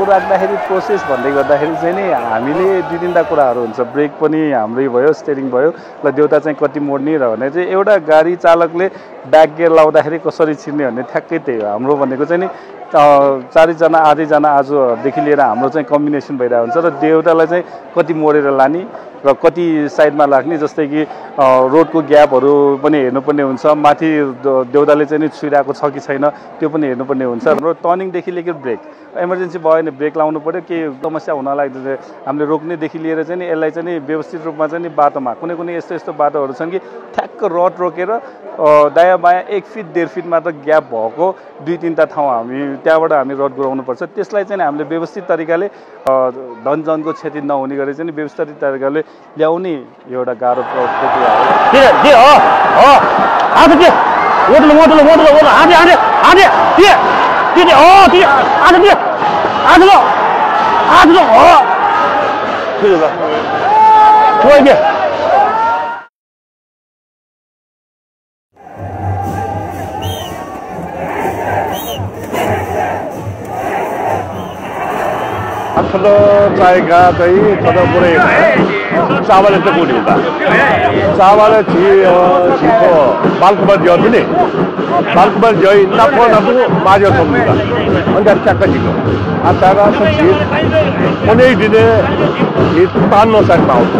राख्दाखेरि प्रोसेस भन्दै गर्दाखेरि चाहिँ नि हामीले दुई तीनटा कुराहरू हुन्छ ब्रेक पनि हाम्रै भयो स्टेरिङ भयो ल देउता चाहिँ कति मोड्ने र भने चाहिँ एउटा गाडी चालकले ब्याक गियर लाउँदाखेरि कसरी छिर्ने भन्ने ठ्याक्कै त्यही हो हाम्रो भनेको चाहिँ नि चारैजना आधैजना आजदेखि लिएर हाम्रो चाहिँ कम्बिनेसन भइरहेको हुन्छ र देउतालाई चाहिँ कति मोडेर लाने र कति साइडमा राख्ने जस्तै कि रोडको ग्यापहरू पनि हेर्नुपर्ने हुन्छ माथि देउताले चाहिँ नि छुइरहेको छ कि छैन त्यो पनि हेर्नुपर्ने हुन्छ र टर्निङदेखि लिएर ब्रेक इमर्जेन्सी भयो भने ब्रेक लाउनु पर्यो केही समस्या हुन लाग्दा हामीले रोक्नेदेखि लिएर चाहिँ नि यसलाई चाहिँ नि व्यवस्थित रूपमा चाहिँ नि बाटोमा कुनै कुनै यस्तो यस्तो बाटोहरू छन् कि ठ्याक्क रड रोकेर दायाँ बायाँ 1 फिट 1.5 फिट मात्र ग्याप भएको 2-3टा ठाउँ हामी त्यहाँबाट हामी रड गुराउनुपर्छ त्यसलाई चाहिँ हामीले व्यवस्थित तरिकाले धनजनको क्षति नहुने गरी चाहिँ व्यवस्थित तरिकाले ल्याउने एउटा गाह्रो प्रक्रिया हो ठुलो चाहिएका चाहिँ ठुलो पुरै चावल चाहिँ कुटी हुँदा चावल छिटो बालकुमार जियो पनि बालकुमार जियो नपो माझ्यो सम्झुँदा अन्त ट्याक्क छिटो आचार छिट कुनै दिने छिट तान्नु सक्नु आउँछ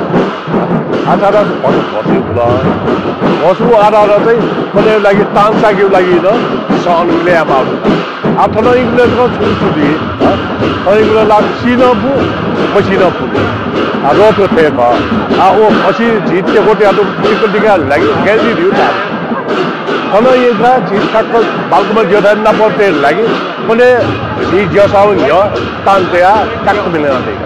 आचार बस्यो होला बसु आधार चाहिँ कुनै लागि तान्साको लागि न सहनुले अब आउँछ ठुलो इङ्ग्लिसको छुट्टी इङ्ग्लिस लाग्छ सिनपु मसिनपु रोटो थिएछ ओ पछि झिटके गोटियाहरू टिकल टिका लागि ग्यारेन्टी दियो त ठुलो एउटा झिट ठ्याक्क बालकुमा जियो नपर्ने लागि कुनै झिट जियोसाउ हिँड्यो तान्थे ट्याक्क मिलेन त्यही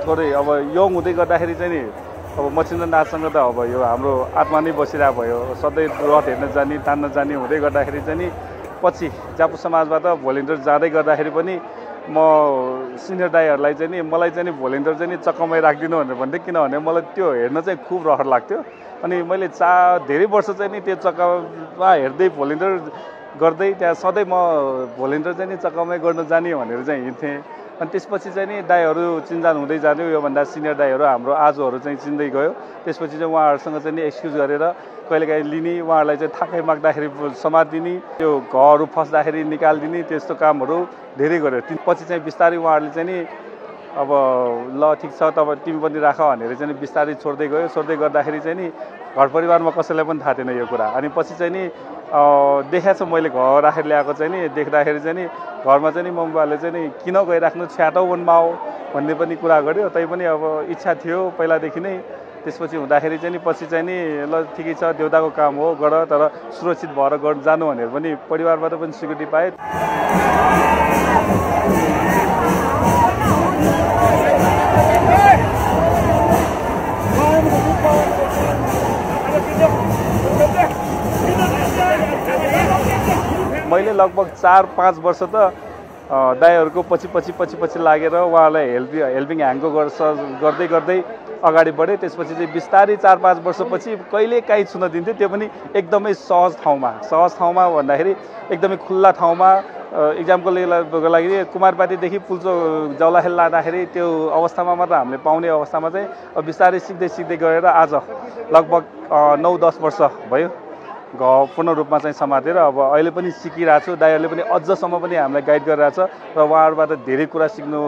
थोरै अब यङ हुँदै गर्दाखेरि चाहिँ नि अब मचिन्द्रनाथसँग त अब यो हाम्रो आत्मा नै बसिरहेको भयो सधैँ रथ हेर्न जाने तान्न जाने हुँदै गर्दाखेरि चाहिँ नि पछि जापु समाजबाट भोलिन्टियर जाँदै गर्दाखेरि पनि म सिनियर दाइहरूलाई चाहिँ नि मलाई चाहिँ नि भोलिन्टियर चाहिँ नि चक्कमै राखिदिनु भनेर भन्थेँ किनभने मलाई त्यो हेर्न चाहिँ खुब रहर लाग्थ्यो अनि मैले धेरै वर्ष चाहिँ नि त्यो चक्कामा हेर्दै भोलिन्टियर गर्दै त्यहाँ सधैँ म भोलिन्टियर चाहिँ नि चक्कामै गर्न जाने भनेर चाहिँ हिँड्थेँ अनि त्यसपछि चाहिँ नि दाइहरू चिन्जान हुँदै जान्यो योभन्दा सिनियर दाइहरू हाम्रो आजहरू चाहिँ चिन्दै गयो त्यसपछि चाहिँ उहाँहरूसँग चाहिँ नि एक्सक्युज गरेर कहिलेकाहीँ लिने उहाँहरूलाई चाहिँ थाकै माग्दाखेरि समातिदिने त्यो घरहरू फस्दाखेरि निकालिदिने त्यस्तो कामहरू धेरै गऱ्यो पछि चाहिँ बिस्तारै उहाँहरूले चाहिँ नि अब ल ठिक छ तपाईँ तिमी पनि राख भनेर चाहिँ बिस्तारै छोड्दै गयो छोड्दै गर्दाखेरि चाहिँ नि घर परिवारमा कसैलाई पनि थाहा थिएन यो कुरा अनि पछि चाहिँ नि देखाएको छ मैले घर राखेर ल्याएको चाहिँ नि देख्दाखेरि चाहिँ नि घरमा चाहिँ नि मम्मीबाले चाहिँ नि किन गइराख्नु छ्याटौ वनमा आऊ भन्ने पनि कुरा गर्यो तैपनि अब इच्छा थियो पहिलादेखि नै त्यसपछि हुँदाखेरि चाहिँ नि पछि चाहिँ नि ल ठिकै छ देउताको काम हो गर तर सुरक्षित भएर गर्न जानु भनेर पनि परिवारबाट पनि स्वीकृति पाएँ मैले लगभग 4-5 वर्ष त दाइहरूको पछि लागेर उहाँलाई हेल्पिङ ह्यान्डको गर्दै गर्दै अगाडि बढेँ। त्यसपछि चाहिँ बिस्तारै 4-5 वर्षपछि कहिले काहीँ छुन दिन्थ्यो, त्यो पनि एकदमै सहज ठाउँमा भन्दाखेरि एकदमै खुल्ला ठाउँमा। इक्जाम्पलको लागि कुमारपातीदेखि पुल्चो जौलाखेल लाँदाखेरि त्यो अवस्थामा मात्र हामीले पाउने अवस्थामा चाहिँ बिस्तारै सिक्दै गएर आज लगभग 9-10 वर्ष भयो पूर्ण रूपमा चाहिँ समातेर अब अहिले पनि सिकिरहेको छु। दाइहरूले पनि अझसम्म पनि हामीलाई गाइड गरिरहेछ र उहाँहरूबाट धेरै कुरा सिक्नु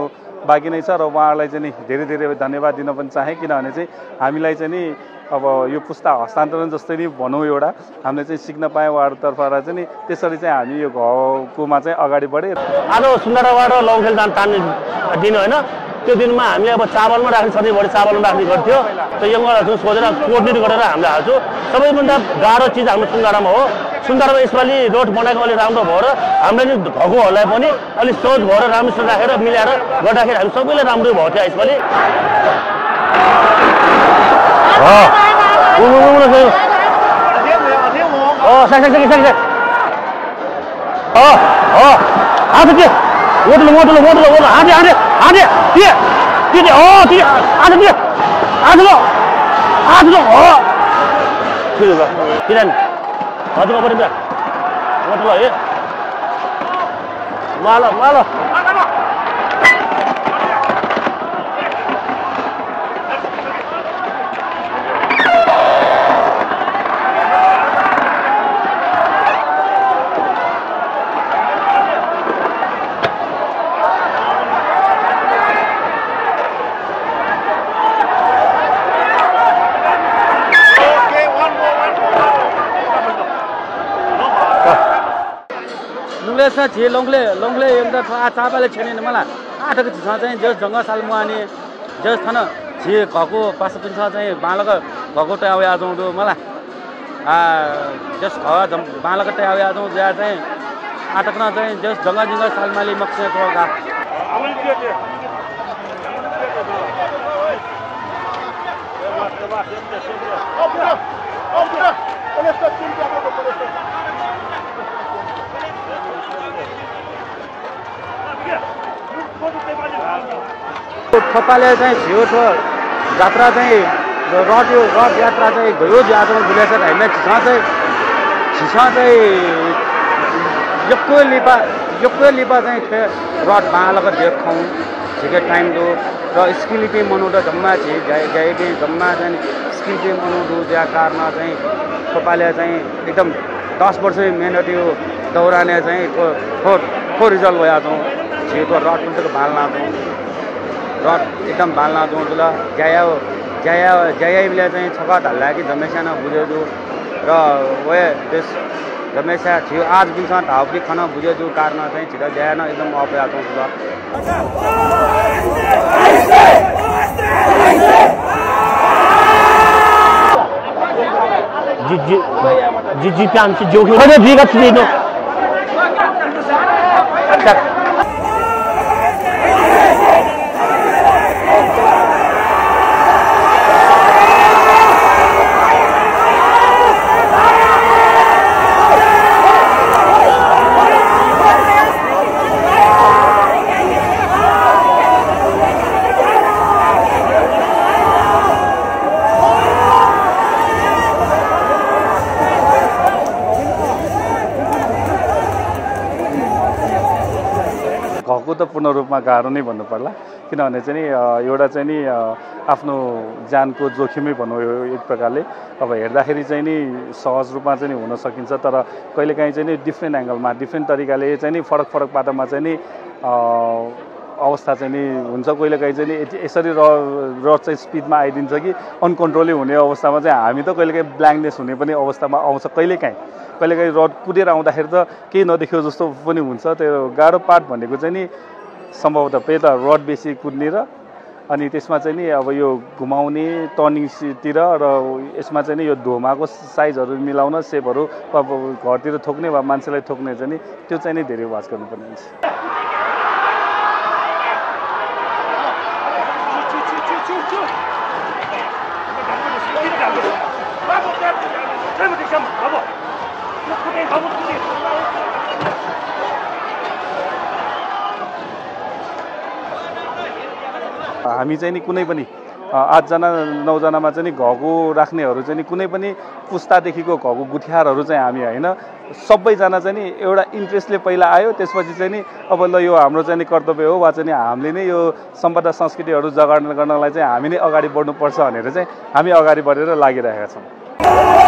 बाँकी नै छ र उहाँहरूलाई चाहिँ नि धेरै धन्यवाद दिन पनि चाहेँ, किनभने चाहिँ हामीलाई चाहिँ नि अब यो पुस्ता हस्तान्तरण जस्तै नै भनौँ एउटा हामीले चाहिँ सिक्न पाएँ उहाँहरूतर्फबाट चाहिँ नि। त्यसरी चाहिँ हामी यो घरकोमा चाहिँ अगाडि बढेँ। आज सुन्दरबाट लौखेल तान्ने दिन होइन, त्यो दिनमा हामीले अब चावलमा राख्ने सधैँभरि चावलमा राख्ने गर्थ्यो। त्यो यङहरू सोधेर कोर्डिनेट गरेर हामीले हाल्छौँ। सबैभन्दा गाह्रो चिज हाम्रो सुन्दरमा हो। सुन्दरमा यसपालि रोड बनाएको अलिक राम्रो भयो र हामीले घरकोहरूलाई पनि अलिक सहज भएर राम्रोसँग राखेर मिलाएर गर्दाखेरि हामी सबैलाई राम्रो भएको थियो यसपालि। 제 롱레 영다 चाबाले छेने मलाई आठको छ चाहिँ जस जङ्गा साल मुआने जस थान जे घको पास पनि छ चाहिँ बालक घको टावे आजौँ दो मलाई जस बालक टावे आजौँ ज्या चाहिँ आटकना चाहिँ जस जङ्गा सालमाली मक्से प्रोगा थपाले चाहिँ छियो जात्रा चाहिँ रड यात्रा चाहिँ गयो ज्यादा भुलेछ हामी छिसा चाहिँ यक्को लिपा चाहिँ रड बालको देखाउँ छिके टाइम दो र स्किलिपी मनाउँदा जम्मा छि गाइबे जम्मा चाहिँ स्किलिपी मनाउँदो ज्या कारमा चाहिँ थपाले चाहिँ एकदम 10 वर्ष मेहनत यो दौराने चाहिँ को रिजल्ट भया छौँ छियो रड पनि बाल्ना छौँ रड एकदम बाल्ना दो तुला जया चाहिँ छका ढल्ला कि जमेसा न बुझेजु र वे देश जमेसा छियो आज बिसा ढाउकी खाना बुझेजु कारमा चाहिँ छिटा जया न एकदम अपया छौँ तुला जी प्यान से जो अरे भीगा छी नो त पूर्ण रूपमा गाह्रो नै भन्नु पर्ला, किनभने चाहिँ नि एउटा चाहिँ नि आफ्नो ज्यानको जोखिमै भनौँ एक प्रकारले। अब हेर्दाखेरि चाहिँ नि सहज रूपमा चाहिँ हुन सकिन्छ, तर कहिलेकाहीँ चाहिँ नि डिफ्रेन्ट एङ्गलमा डिफ्रेन्ट तरिकाले चाहिँ नि फरक बाटोमा चाहिँ नि अवस्था चाहिँ नि हुन्छ। कहिलेकाहीँ चाहिँ नि यसरी रड चाहिँ स्पिडमा आइदिन्छ कि अनकन्ट्रोलै हुने अवस्थामा चाहिँ हामी त कहिलेकाहीँ ब्ल्याङ्कनेस हुने पनि अवस्थामा आउँछ। कहिलेकाहीँ रड कुदेर आउँदाखेरि त केही नदेख्यो जस्तो पनि हुन्छ। त्यो गाह्रो पार्ट भनेको चाहिँ नि सम्भवतः पहिला रड बेसी कुद्ने र अनि त्यसमा चाहिँ नि अब यो घुमाउने टर्निङतिर र यसमा चाहिँ नि यो धोमाको साइजहरू मिलाउन सेपहरू अब घरतिर थोक्ने वा मान्छेलाई थोक्ने चाहिँ नि त्यो चाहिँ नि धेरै वाच गर्नुपर्ने हुन्छ। हामी चाहिँ नि कुनै पनि 8जना 9जनामा चाहिँ घगु राख्नेहरू चाहिँ कुनै पनि पुस्तादेखिको घगु गुठियारहरू चाहिँ हामी होइन सबैजना चाहिँ एउटा इन्ट्रेस्टले पहिला आयो त्यसपछि चाहिँ नि अब ल यो हाम्रो चाहिँ कर्तव्य हो वा चाहिँ हामीले नै यो सम्पदा संस्कृतिहरू जगाड गर्नलाई चाहिँ हामी नै अगाडि बढ्नुपर्छ भनेर चाहिँ हामी अगाडि बढेर लागिरहेका छौँ।